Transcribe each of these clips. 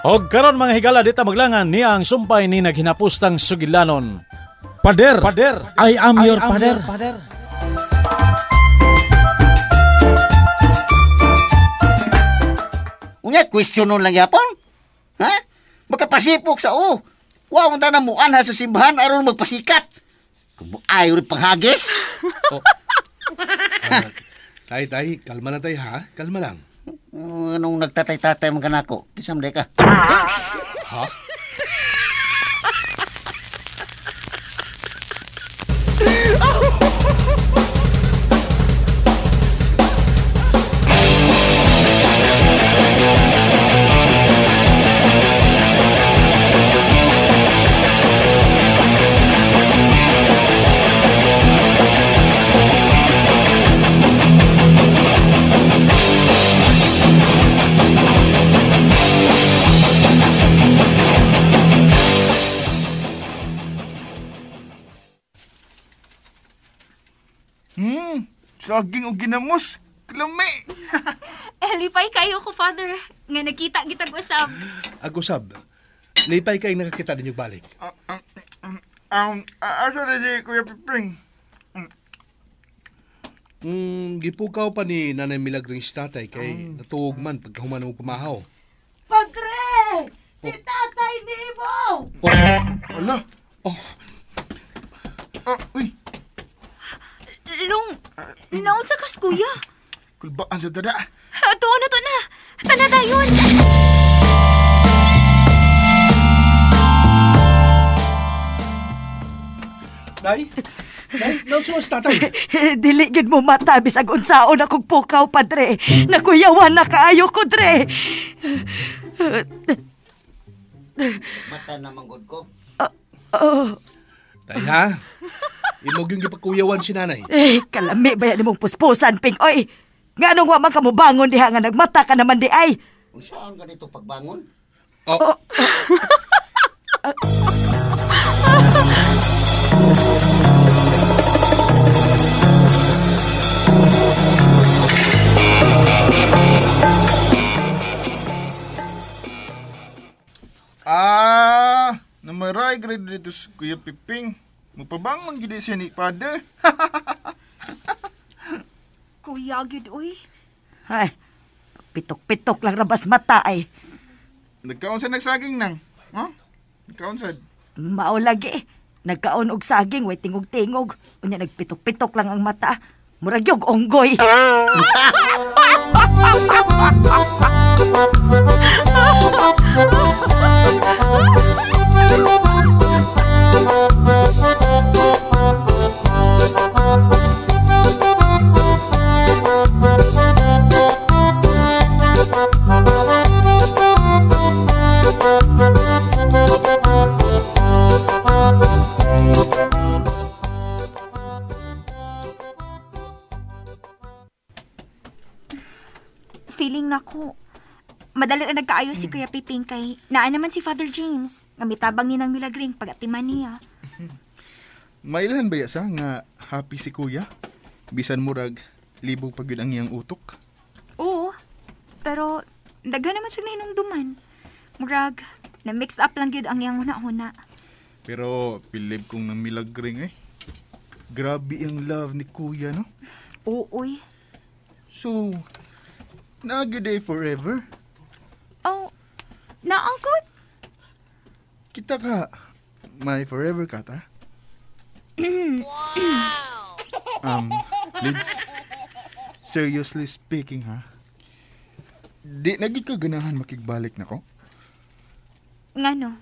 Og karon mga higala, dita maglangan niya ang sumpay ni naghinapustang sugilanon. Pader, pader, I am your pader. Pader. Unya, question nun lang yapon. Ha? Magkapasipok sa o. Wa mo na muan ha sa simbahan aron magpasikat. Ayaw rin panghagis. Oh. Tay, tay, kalma na tay ha? Kalma lang. Anong nagtatay-tatay mga kanako? Kisam di ka. Ha? Saging o ginamos. Kalami. Lipay kayo ko, Father. Nga nagkita gitag usab. Ako sab. Lipay kay nakakita ninyo balik. Asa na si Kuya Piping? Gipukaw pa ni Nanay Milagring si tatay kay natuog man pagkahuman mo pamahaw. Padre! Si Tatay Nemo! Oh. Ala! Oh. Uy! Long, naunsa kas kuya? Kulbaan sa dada. Tuon na, tuon na. Tana dayon. Nay? Nay, naunsa man si tatay? Dili gid mo mata bisag unsaon akong pukaw, padre. Nakuyawan na kaayo ko, dre. Mata na manggod ko. Tay ha? Imog yung gipakuyawan si nanay. Eh, kalami ba yan imong puspusan, Ping? Oy, nga anong wa man ka mobangon diha nga nagmata ka naman di ay? Unsaon ganito pagbangon? Oh. Ah, namaray grade dito sa Kuya Piping. Magpabangon gid siya ni Father. Kuya gid oy. Ay, pitok-pitok lang rabas mata ay. Nagkaon sa nagsaging nang. Ha? Nagkaon sa. Mao lagi. Nagkaon og saging way tingog-tingog. Unya nagpitok-pitok lang ang mata. Murag yog onggoy. Feeling nako madali na nagkaayo si Kuya Piping kay naa naman si Father James nga mitabang ni nang Milagring pag-atiman niya. Mailhan ba sa nga happy si Kuya? Bisan murag libog pag yun ang iyang utok. Oo, pero daghan naman siya nahinungduman. Murag na mixed up lang gyud ang iyang huna-huna. Pero believe kong nang Milagring eh. Grabe ang love ni Kuya, no? Oo, oy. So, naa gyud day forever. Oh, naangkot. Kita ka, my forever ka, ta? Wow! Lids, seriously speaking, ha? Di na gyud ka ganahan makigbalik na ko? Ngano?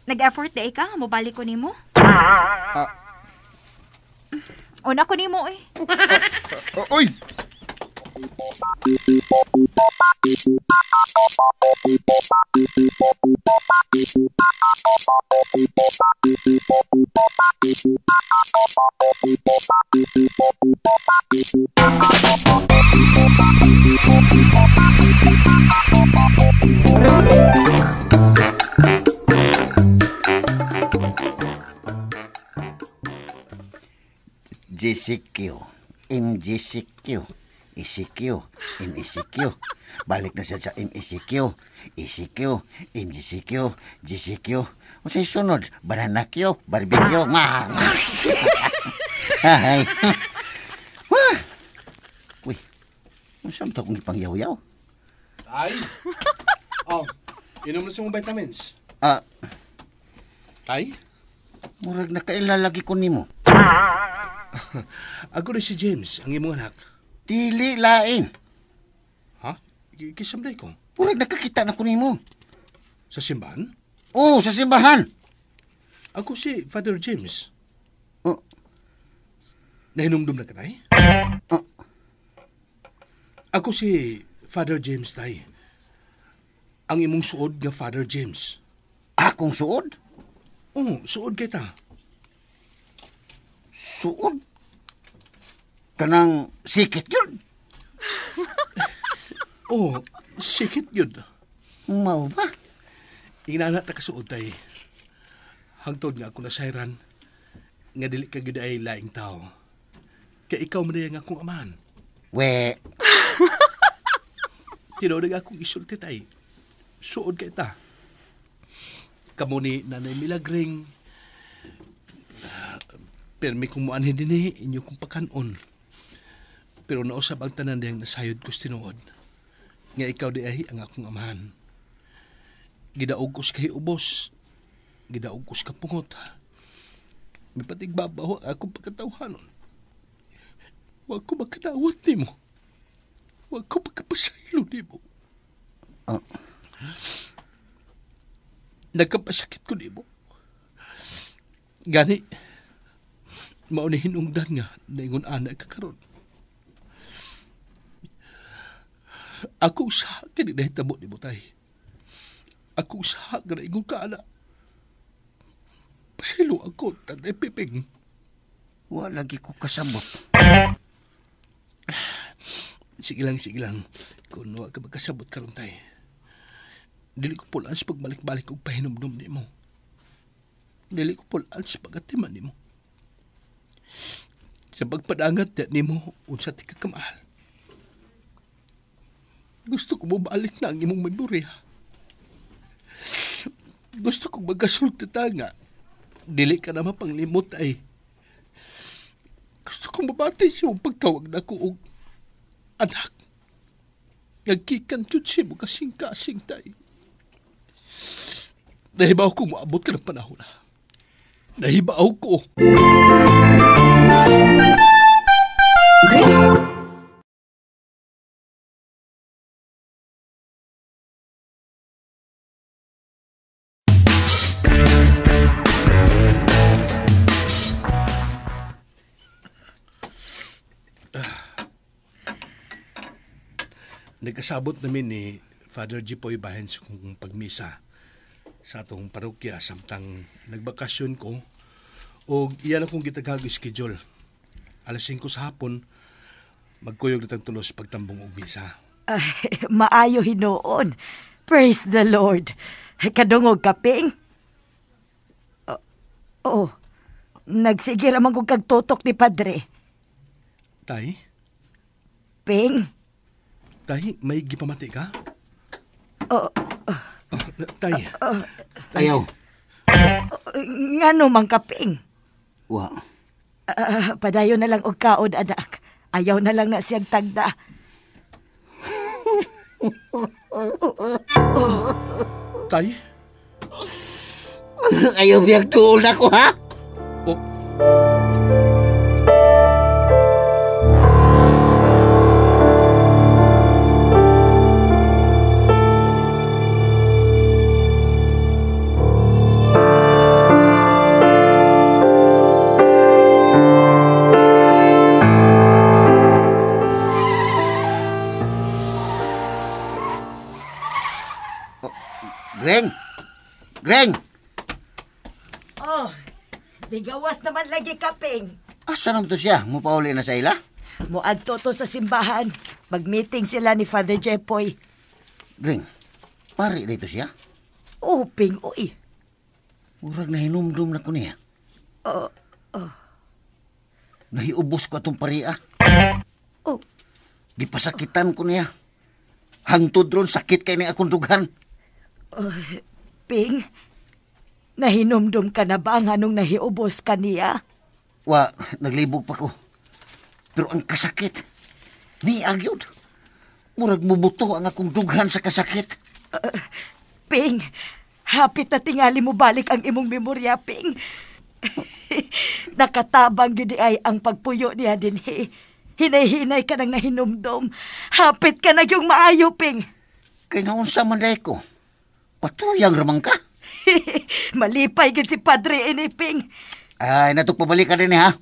Nag-effort day ka? Mobalik ko nimo? Una ko nimo eh. Oy! GCQ, MGCQ, ECQ, MECQ. Balik na siya sa MECQ, ECQ, MGCQ, GCQ. Unsay sunod? Banana Q, barbecue. Ma. Ay. Wah. Uy. Unsa man to akong gipangyaw-yaw? Tay? Oh, inom na sa mong vitamins. Tay? Murag nakaila lagi ko nimo. Ako rin si James, ang imong anak. Dili lain. Ha? Kisamday ko. Murag nakakita na ko nimo. Sa simbahan? Oo, sa simbahan. Ako si Father James. Oh. Nahinumdum na ka, tay? Oh. Ako si Father James, tay. Ang imong suod nga Father James. Akong suod? Oo, suod kita. Suod? Kanang sikit yun? Oo, sikit yun. Mao ba? Inana ta kasuod, tay. Hangtod nga ako nasayran, nga dili ka gyud ay laing tao. Kay ikaw man ang akong amahan. We. Tinuod ang akong isulti, tay. Suod kay ta. Kamo ni Nanay Milagring. Permi kong muanhin din inyo kong pakanon. Pero nausab ang tanan diyang nasayod ko sa tinuod. Nga ikaw di ay ang akong amahan. Gidaog ko sa kahiubos. Gidaog ko sa kapungot. May patigbabaw ang akong pagkatawhanon. Huwag ko makadawat ni mo. Huwag ko makapasaylo ni mo. Oh. Nagkapasakit ko ni mo. Gani, mauni hinungdan nga naingon ana ka karon. Ako usaha kini nahitabo ni mo, tay. Ako usaha nga naingon ka ana. Pasaylo ako, Tatay Piping. Wa lagi ko kasabot. Sige lang, sige lang. Kung wa ka magkasabot karon, tay. Dili ko pulaan sa pagbalik-balik og pahinumdum nimo. Dili ko pulaan sa pagatiman nimo. Sa pagpadangat na nimo, unsa ti ka kamahal. Gusto ko mobalik na ang imong memorya. Gusto ko magkasulti ta nga. Dili ka na mapanglimot ay. Gusto ko mabati sa imong pagtawag na ko og anak. Nagkikan jud si mo kasing-kasing tay. Nahibaw ko maabot ka ng panahon na. Nahibaw ko. Nagkasabot namin ni Father Jipoy bahin sa kong pagmisa sa atong parokya samtang nagbakasyon ko o iyan akong gitagag schedule. 5:00 sa hapon, magkuyog na tang tulos pagtambong og misa. Ay, maayo hinuon. Praise the Lord. Kadungog kaping. Oo. Nagsige ramang kong kagtutok ni Padre. Tay? Ping? Tay, may gipamati ka? Oo. Tay. Ayaw. Ngano mang kaping? Wa. Padayon na lang og kaon, anak. Ayaw na lang na siyang tagda. Tay? Ayaw biyag tuol na ko, ha? Oh. Greng! Greng! Oh, digawas naman lagi kaping. Asa naman to siya? Mupauli na sa ila? Muadto to sa simbahan. Mag-meeting sila ni Father Jepoy. Greng, pare dito siya? Oh, Ping, uy. Murag nahinumdum na ko niya. Nahiubos ko atong paria. Oh. Gipasakitan ko niya. Hangtod ron sakit kay ning akong dughan. Ping, nahinumdum ka na ba ang anong nahiubos ka niya? Wa, naglibog pa ko. Pero ang kasakit, niagyod. Murag mubuto ang akong dughan sa kasakit. Ping, hapit na tingali mo balik ang imong memorya, Ping. Nakatabang gyud ay ang pagpuyo niya dinhi. Hinay-hinay ka nang nahinumdum. Hapit ka na yung maayo, Ping. Kay naunsa man day ko. Patuyang ramang ka. Malipay gyud si Padre ini, Ping. Ay, natok pabalik ka din ha.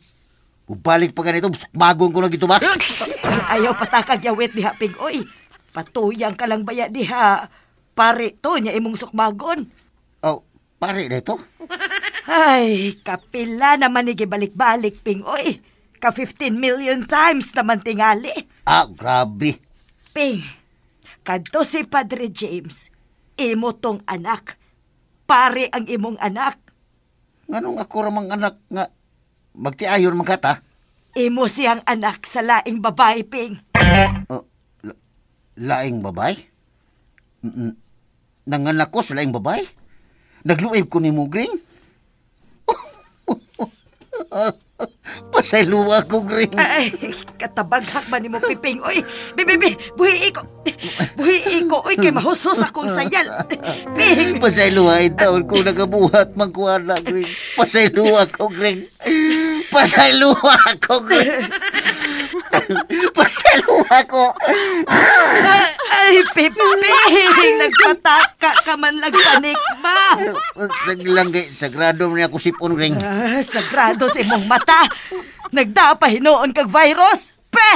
Bubalik pa ganito, sukmagon ko na gito ba? Ayaw patakag yawit diha, Ping. Oy, patuyang ka lang baya diha. Pare to niya imong sukmagon. Oh, pare na ito? Ay, kapila naman ni gibalik-balik, Ping. Oy, ka 15 million times naman tingali. Ah, grabe. Ping, kadto si Padre James, imo tong anak. Pare ang imong anak. Nganong ako ramang anak nga magtiayon man kata? Imo siyang anak sa laing babae, Ping. Oh, laing babae? Nanganak ko sa laing babae? Nagluib ko ni mo, Gring? Pasayluwa ko, Gring. Ay, katabaghak ba ni mo, Piping? Oy, bibibi, buhi ko. Buhi ko, oy, kay mahusos akong sayal. Ping! Pasayluwa, taon ko nagabuhat magkuha na, Gring. Pasayluwa ko, Gring. Pasayluwa ko, Gring. Pasayluwa ko. Ay, Piping! Nagpataka ka man lang panikma. Lang, sagrado man ako sipon, Gring. Ah, sagrado sa imong mata. Nagdapa hinuon kag virus. Pe!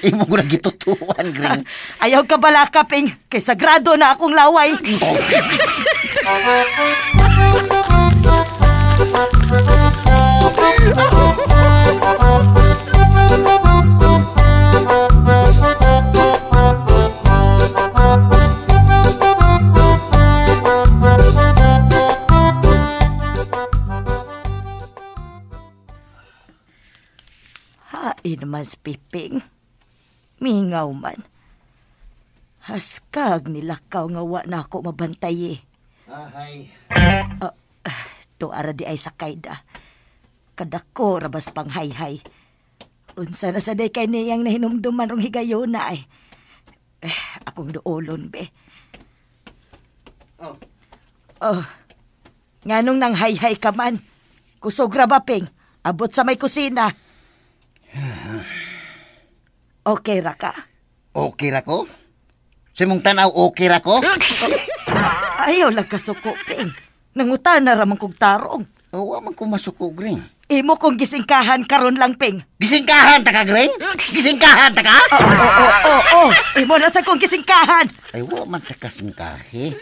Imo ko na gitutuan, Gring. Ayaw ka balaka, Ping. Kay sagrado na akong laway. Hain man si Piping. Mingaw man. Haskag nilakaw nga wa na ako mabantay eh. Ahay. Tuara di ay sakay da. Kadako rabas pang hay-hay. Unsa na sa day kay niyang nahinumduman rong higayona ay. Eh, akong duolon be. Oh. Oh. Nganong nang hay-hay ka man? Kusog ra ba, Ping? Abot sa may kusina. Okay ra ka? Okay ra ko? Sa imong tanaw, okay ra ko? Ayaw lang kasuko, Ping. Nangutan na ramang kog tarong. Wa man ko masuko, Gring. Imo kong gisingkahan karon lang, Ping. Gisingkahan ta ka, Gring? Gisingkahan ta ka? Oo. Imo na sa kong gisingkahan. Ay, wa man ta kasingkahe.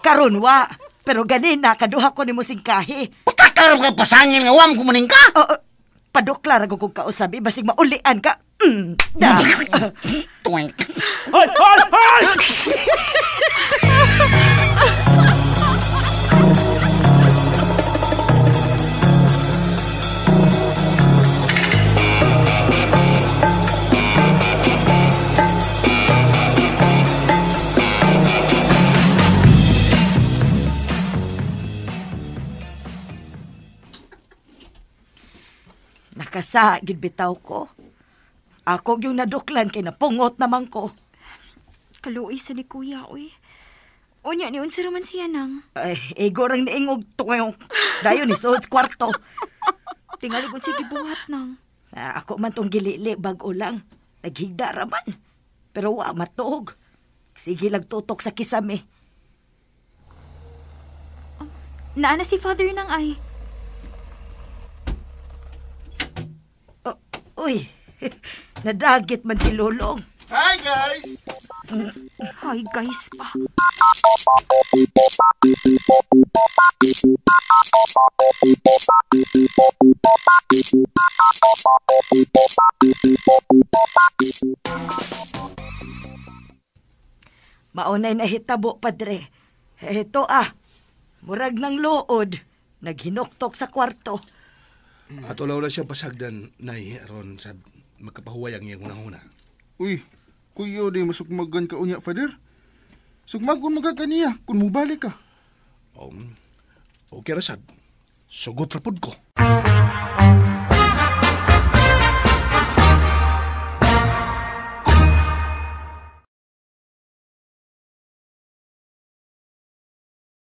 Karon wa. Pero ganina, kaduha ko nimo singkahe. Puta ka rin ka pasangin nga, wa man kumaning ka. Oo. Padukla ra kong kausabi, basig maulian ka. Da. Tuwing. Ay! Ay! Ay! Nakasagid bitaw ko. Ako yung naduklan kay napungot naman ko. Kaluoy sa ni Kuya, oy. Unya ni unsa raman siya nang. Ay, ego rang niingog tungayong. Dayon ni suod kwarto. Tingali unsa gibuhat nang. Ako man tong gilili bag-o lang. Naghigda ra man. Pero wa matuog. Sige lang tutok sa kisame. Naa na si Father nang ay. Uy, nadagit man si Lolong. Hi, guys! Hi, guys pa. Maunay nahitabo, Padre. Ito murag ng luod. Naghinuktok sa kwarto. At wala siya pasagdan, Nay, aron sa magkapahuway ang iyang unang-una. Uy, kuyo di masugmagan ka unya, Father. Sugmagon mo ka kaniya kung mubalik ka. Okay ra sad. Sugot ra pud ko.